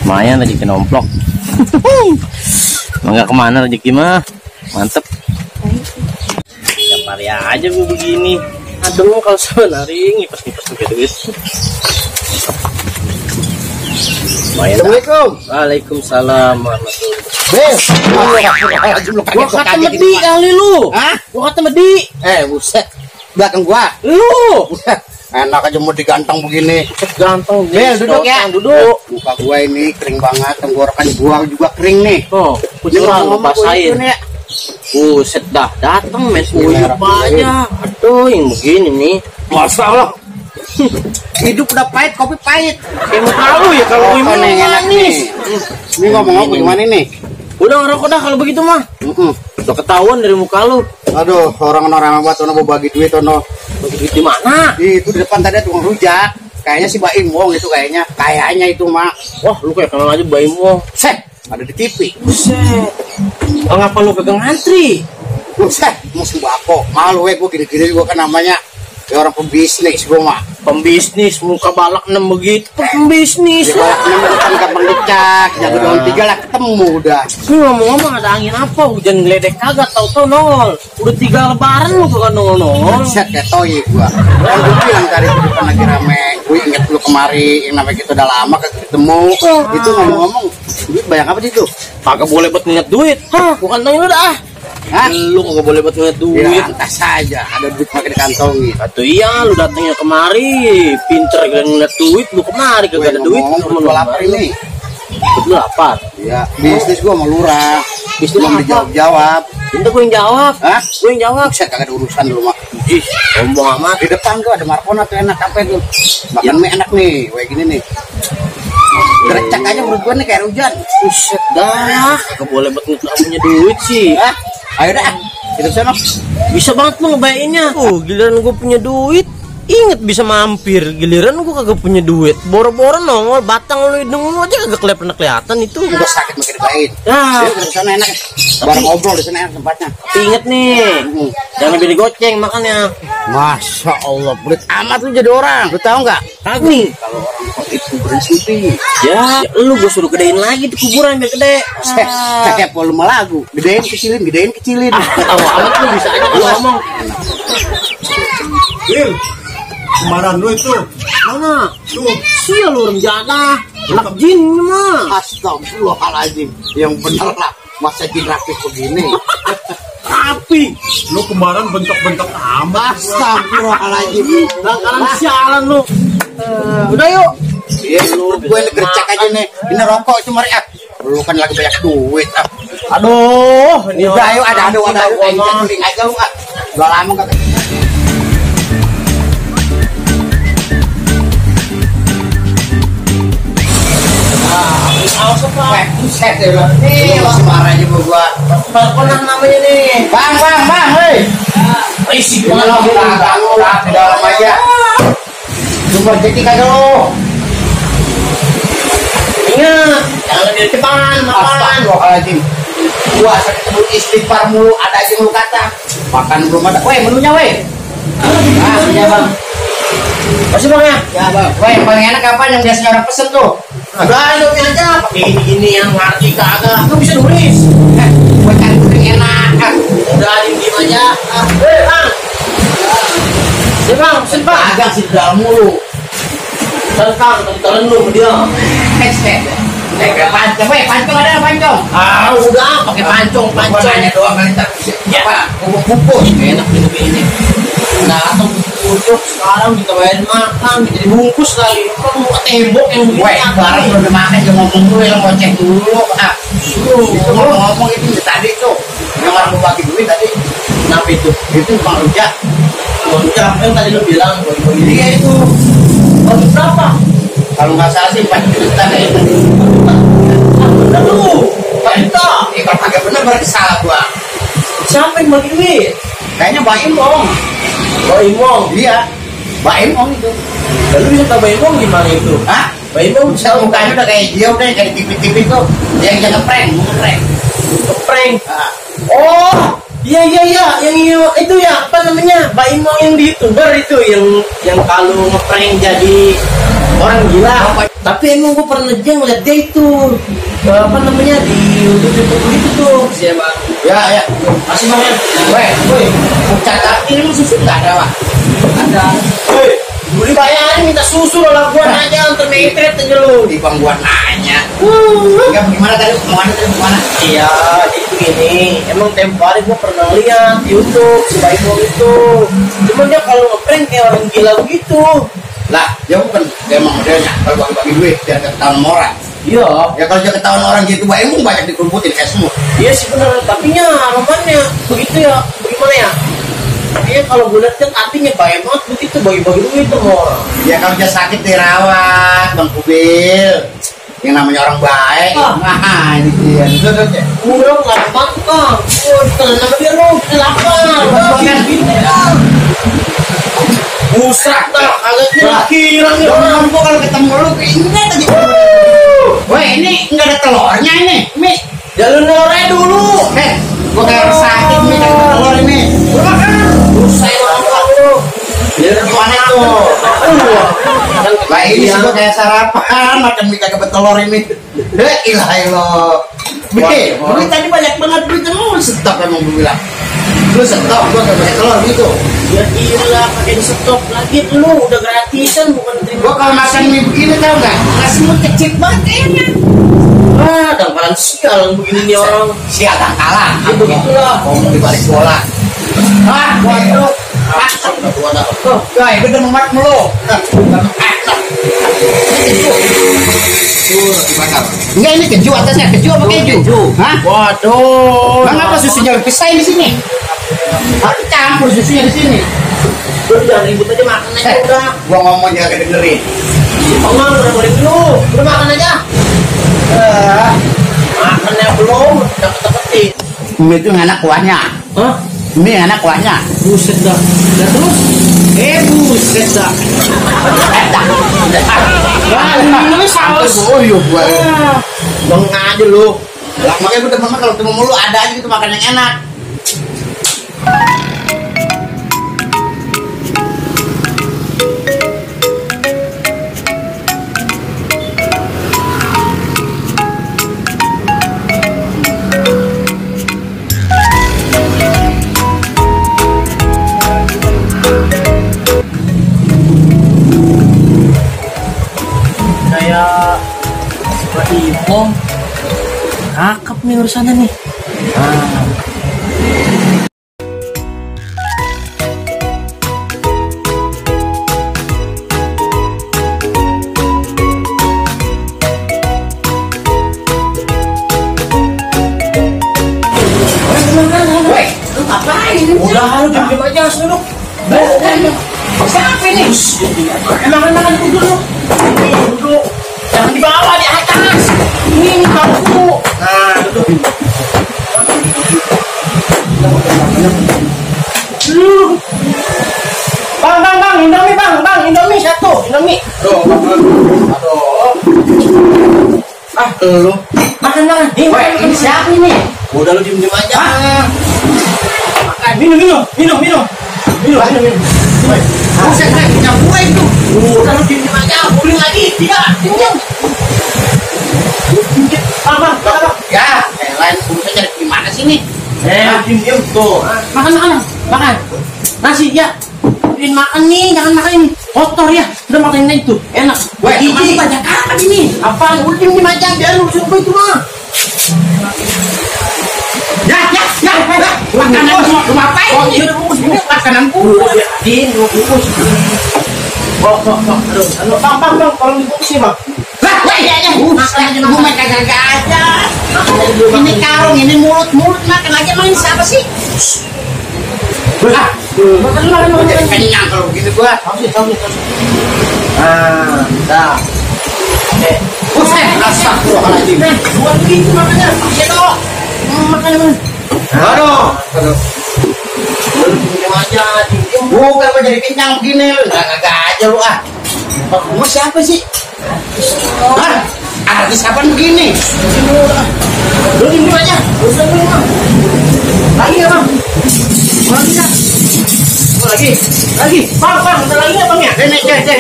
Lumayan rezeki nomplok. Enggak kemana rezeki mah, mantep. Tiap hari aja gue begini. Aduh, kalau sebenarnya ngipes-ngipes pakai duit. Assalamualaikum. Waalaikumsalam warahmatullahi wabarakatuh. Gua kata medi kali lu. Hah? Gua kata medi. Buset. Belakang gua. Lu. Enak aja mau diganteng begini. Ganteng. Bel, duduk ya. Duduk. Muka gua ini kering banget, tenggorokan gua juga kering nih. Oh, kucuran lu basahin. Ya. Buset dah, datang men uyup aja. Aduh, yang begini nih. Masalah. Hidup udah pahit, kopi pahit. Kayak muka lu ya kalau uyup enak nih. Ini ngomong apa gimana nih? Udah ngerokok dah kalau begitu mah. Udah ketahuan dari muka lu. Aduh, orang-orang buat ono mau bagi duit ono. Bagi duit di mana? Itu di depan tadi tukang rujak. Kayaknya si Baim Wong itu kayaknya. Kayaknya itu, Mak. Wah, lu kayak kenal aja Baim Wong. Set, ada di TV. Buset. Ngapa lu kagak ngantri? Buset, mau sembako. Malu gua gini-gini gua kan namanya ya orang pembisnis gua mah. Pembisnis muka balak 6 begitu. Pembisnis. Di balak 6 kan gampang dicak. Jago daun 3 lah ketemu udah. Ini ngomong-ngomong ada angin apa? Hujan geledek kagak tahu-tahu nongol. Udah 3 lebaran lu kagak nongol-nongol. Buset kayak toy gua. Kan gua bilang tadi di depan lagi rame. Gua inget lu kemari yang namanya kita udah lama kagak ketemu. Itu ngomong-ngomong, duit banyak apa itu? Kagak boleh buat niat duit. Hah, bukan tanya lu dah. Hah? Lu kagak boleh buat niat duit. Ya, lantas saja ada duit pakai dikantongin. Atau iya lu datangnya kemari pinter gak ngeliat duit, lu kemari kagak ada duit. Ngomong gua lapar ini. Lu lapar. Ya, bisnis gua mau lurah. Bisnis Belum apa? dijawab-jawab. Itu gue yang jawab. Hah? Gue yang jawab. Buset kagak ada urusan dulu mak. Ih, sombong amat. Di depan tuh ada Markona tuh enak apa itu? Makan mie enak nih, kayak gini nih. Gerecek aja menurut gua nih kayak hujan. Buset dah, gak boleh buat punya duit sih. Hah? Ayo dah, hidup sana. Bisa banget lu ngebayainnya. Giliran gue punya duit, inget bisa mampir. Giliran gue kagak punya duit, boro-boro nongol batang lu hidung lu aja kagak kelihatan itu. Udah sakit makin dibayain. Nah, Ayo hidup sana enak. Bareng ngobrol di sana enak tempatnya. tapi inget nih, jangan lebih digoceng makannya. Masya Allah, pelit amat lu jadi orang. Lu tahu nggak? Nih, Kalau orang itu bersupi. ya lu gue suruh gedein lagi tuh kuburan biar gede. Kayak volume lagu. Gedein kecilin, gedein kecilin. Tahu amat lu bisa aja lu ngomong. Wil, kemarin lu itu Mana? tuh Sia lu orang jadah, anak jin mah. Astagfirullahaladzim. Yang bener lah. Masa jin rapih begini. Rapi. lu kemarin bentak-bentak amat. Astagfirullahaladzim. Langkaran sialan lu. Udah yuk. Iya, gue ini gercek aja nih. Ini rokok cuma ya. Lu kan lagi banyak duit. Aduh, ini Udah ayo ada gua mah. beli aja lu ah. Udah lama kagak. Buset ya lu. Nih masih marah aja sama gua. Teleponan namanya nih. Bang, hei. Risik Gimana banget. lu lah di dalam aja. Cuma jadi kagak lu. Ingat, jangan di depan, makan. Astagfirullahaladzim. Gua sakit istighfar mulu, ada aja lu kata. Makan belum ada. Weh, menunya weh. Ya bang. Masih bang ya? Ya bang. Weh, yang paling enak apa yang biasanya orang pesen tuh? Udah, lu aja. Pakai gini-gini yang ngerti kagak. Lu bisa nulis. Gue cari yang enak. Udah, diem aja. Bang. Si bang, pesen bang. Agak sih dalam mulu. Tentang lu dia. Hashtag. Pancong, weh, pancong ada pancong. Udah, pakai pancong. Gua nanya doang kali tak. Ya. Apa? Bubuk. Enak ini. Datang untuk sekarang kita bayarin makan, kita dibungkus kali. Kan muka tembok yang Weh, barang udah makan jangan ngomong dulu, yang ngoceh dulu. Itu ngomong itu tadi tuh. Yang orang mau bagi duit tadi. Kenapa itu? Itu Bang Rujak. Loncat yang tadi lu bilang, Iya itu. bagi berapa? Kalau nggak salah sih 4 juta kayaknya. Bener lu. Kita. Kalau kagak bener berarti salah gua. Siapa yang bagi duit? Kayaknya Mbak Imong. Oh, Imong. Iya. Mbak Imong itu. Lalu bisa tahu Imong gimana itu? Hah? Mbak Imong bisa Bisa mukanya udah kayak dia udah kayak di TV-TV tuh. Yang jaga prank, ngeprank. prank. Ah. Oh, iya yang itu ya apa namanya? Mbak Imong yang di YouTuber itu yang kalau ngeprank jadi orang gila. Tapi emang gue pernah aja ngeliat dia itu apa namanya di YouTube itu tuh. Siapa? Ya. Masih banget. Woi, catat ini lu susu nggak ada, Pak? Ada. Woi, beli bayarin minta susu lah gua aja untuk metret aja lu. Di bang gua nanya. Enggak gimana tadi kemana? Iya, jadi begini, emang tempo hari gua pernah lihat di YouTube si Baimong itu. Cuman dia kalau ngeprank kayak orang gila begitu. Lah, dia bukan dia emang modelnya kalau bagi-bagi duit biar ketahuan sama orang. Iya. Ya kalau dia ketahuan orang gitu, Mbak Emong banyak dikerumputin kayak semut. Iya sih benar, tapi nya romannya begitu ya, bagaimana ya? Kayaknya kalau gue lihat kan artinya baik banget begitu bagi-bagi duit sama orang. Ya kalau dia sakit dirawat, Bang Kubil. Yang namanya orang baik. Nah, ini dia. Itu aja. Udah nggak apa-apa, Kang. Oh, tenang sama dia lu, kita lapar. Buset dah, agak kira-kira nih orang. Gua kalau ketemu lu keinget aja. Woi, ini enggak ada telurnya ini. Mi, Jalan lore dulu. gua kayak sakit mi kagak ada telur ini. Gua makan. Usai makan lu. Dia gimana tuh? Lah ini sih gua kayak sarapan makan mie kagak betelur ini. Ilah. Lu tadi banyak banget duit lu stop emang gua bilang. Lu stop gua gak banyak telur gitu. Ya iyalah pakai di stop lagi lu udah gratisan bukan terima. Gua kalau makan mie begini tau gak? Nasi semut kecil banget kayaknya. Ah, dangkalan sial begini nih orang. Sial kalah. Ya begitulah. Ngomong di balik bola. Waduh. Guys, udah memat mulu. Enggak, ini keju atasnya, keju apa keju? Hah? Waduh. Bang apa susunya lebih pisah di sini? Aku campur susunya di sini. Lu jangan ribut aja makan aja udah. Gua ngomong jangan kedengerin. Emang udah boleh dulu. Udah makan aja. Makannya belum, udah ketepetin. Mie itu enak kuahnya. Hah? Mie enak kuahnya. Buset dah. Dan terus? Buset dah. Ini saus. Oh iya gua. Bang aja lu. Lah makanya gue temen kalau ketemu mulu ada aja gitu makan yang enak. Kayak Mbak Imong. Cakep nih urusannya nih. Woi, lu ngapain? Udah lu diam aja duduk. Siapa ini? Makan dulu. Duduk. Jangan di bawah, di atas. Ini bangku. Nah, duduk. Bang, Indomie satu, Indomie. Aduh. Lu makan. Nih, Woi, ini siapa ini? Udah lu diem aja. Makan. Minum. Buset, punya gue itu. Udah lu diem aja. Boleh lagi. Tidak. Bang. Ya, yang lain urusan cari gimana sih nih? Diem tuh. Makan. Nasi ya. Bikin makan nih, jangan makan ini. Kotor ya. Udah makan itu. Enak. Woi, Gigi. banyak apa ini? Apaan? Udah diem aja. Biar lu suruh itu mah. Ya. Makanan lu ngapain? Oh, iya udah bungkus. Makanan Udah gua. biarin, lu bungkus. Aduh, bang, kalau dibungkus ya bang. Lah, ya. Gua main kagak aja. Ini karung, ini mulut makan aja main siapa sih? Makan. Jadi kenyang kalau begini gua. Nah, dah. Buset, astagfirullahaladzim. Bukan begitu makanya. Iya dong. Makan emang. Aduh. Diam aja. Diam. Bukan gua jadi kenyang begini. Kagak aja lu ah. Kamu siapa sih? Hah? Artis apaan begini? Lu diam aja. Usah dulu bang. Lagi ya bang. Lagi ya. Lagi. Bang, bentar lagi ya bang ya.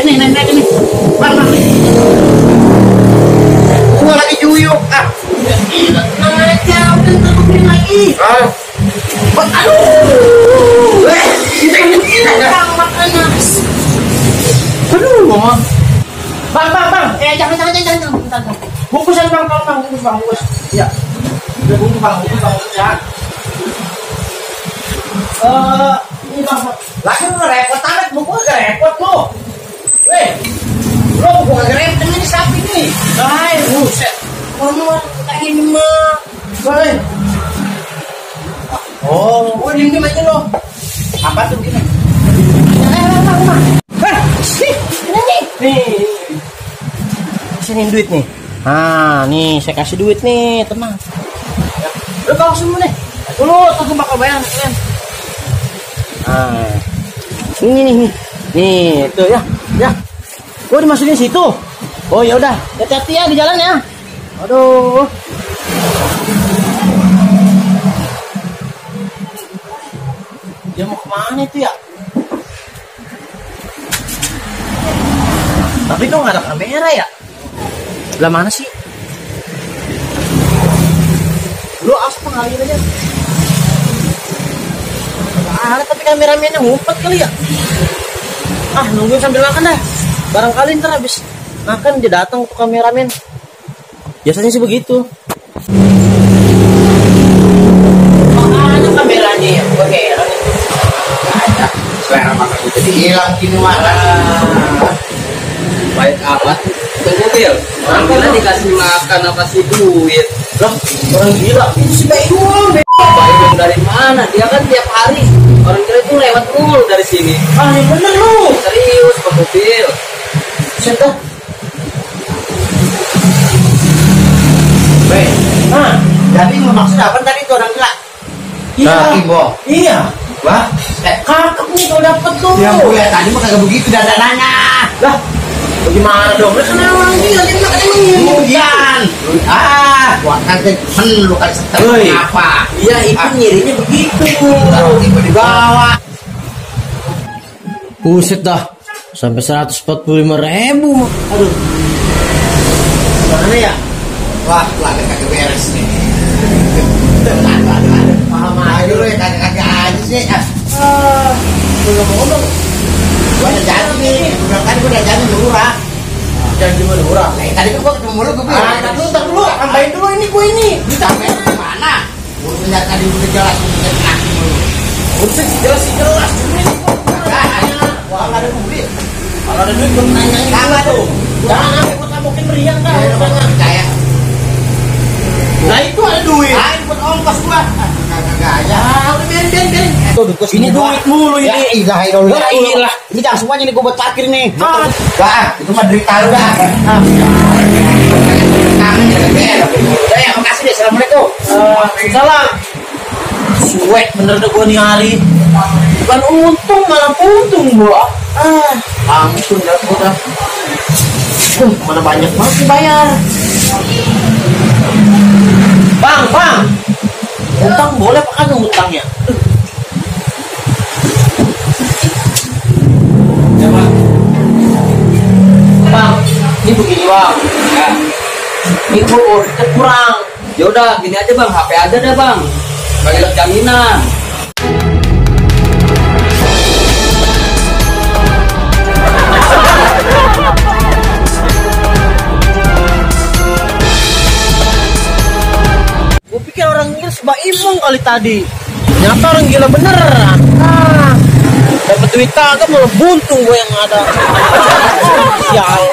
Nenek ini. Bang. Gua lagi juyuk ah. Gila, tenang aja. Udah ntar gue beliin lagi. Aduh. Bang, makanya. Aduh, bang. Jangan. Bentar. Bungkusan bang. Bungkus. Ya. Udah bungkus ya. Ini bang. Lagi lu repot amat, bungkus gak repot lu. Weh, lu gua gak repot ini sapi nih. Hai, buset. Ngomong kayak gini mah. Weh. Oh, gua diem aja lo. Apa tuh gini? Nih. Sini duit nih. Nih saya kasih duit nih, tenang. Ya. Lu bawa semua nih. Dulu aku bakal bayar kalian. Ini. Nih, tuh ya. Gua dimasukin situ. Oh ya udah, hati-hati ya di jalan ya. Aduh. Dia mau kemana itu ya? Tapi kok nggak ada kamera ya? Lah mana sih? Lu asal ngalir aja. Ada tapi kameramennya ngumpet kali ya? Nungguin sambil makan dah. Barangkali ntar habis makan dia datang ke kameramen. Biasanya sih begitu. Mana kameranya ya? Gue heran. Nggak ada. Selera makan itu jadi hilang gini makan. Baik amat ke mobil. Orang gila dikasih makan apa sih duit? Loh, orang gila. Itu si bayi doang. Baik dari mana? Dia kan tiap hari. Orang gila itu lewat mulu dari sini. Ini bener lu. Serius ke mobil. Siapa? Weh, jadi lu maksud apa tadi tuh orang gila? Kimbo. Iya. Wah, Kakak nih kalau dapet tuh. yang gue lihat tadi mah kagak begitu dandanannya. Lah, bagaimana dong? Lah kenapa orang gila? Dia makan emang ini. Bukan. Gua kagak lu kan setel Woi. apa? Iya, itu nyirinya begitu. Taruh tiba di bawah. Buset dah. Sampai 145.000. Aduh. Mana ya? Wah, lagi kagak beres nih. Paham Ayo lu ya kagak aja sih. Belum ngomong. Gua udah janji nih. Udah kan gua udah janji murah. Janji murah. Tadi kan gua ketemu lu gua bilang. Ntar dulu, tambahin dulu ini gue ini. Lu sampai mana? Gua lihat tadi udah jelas udah kaki lu. Udah jelas. Ini Wah, nggak ada mobil. kalau ada duit gue nanyain Kagak tuh. Jangan sampai gue tabokin meriang dah. Ya, lu percaya. Nah itu ada duit. Buat ongkos gua. Kagak aja. Udah biarin. Tuh, duit Ini duit mulu Ya ini. ilah ilah. Ya ilah. Ini jangan semuanya nih gua buat parkir nih. Ah. Wah, itu mah derita lu dah. Kangen ya, udah ya, makasih deh. Assalamualaikum. Salam. Suwek bener deh gue nih hari. Bukan untung malah untung gua. Ampun dah gua dah. Mana banyak banget dibayar. Bang. Utang boleh apa kan utangnya? Ya Pak. Bang, ini begini bang. Ya. Ini kurang. Ya udah gini aja bang, HP aja deh bang. Bagi jaminan. Gue pikir orang gila sebaimong kali tadi. Ternyata orang gila beneran. Dapat duit kagak malah buntung gue yang ada. Sial.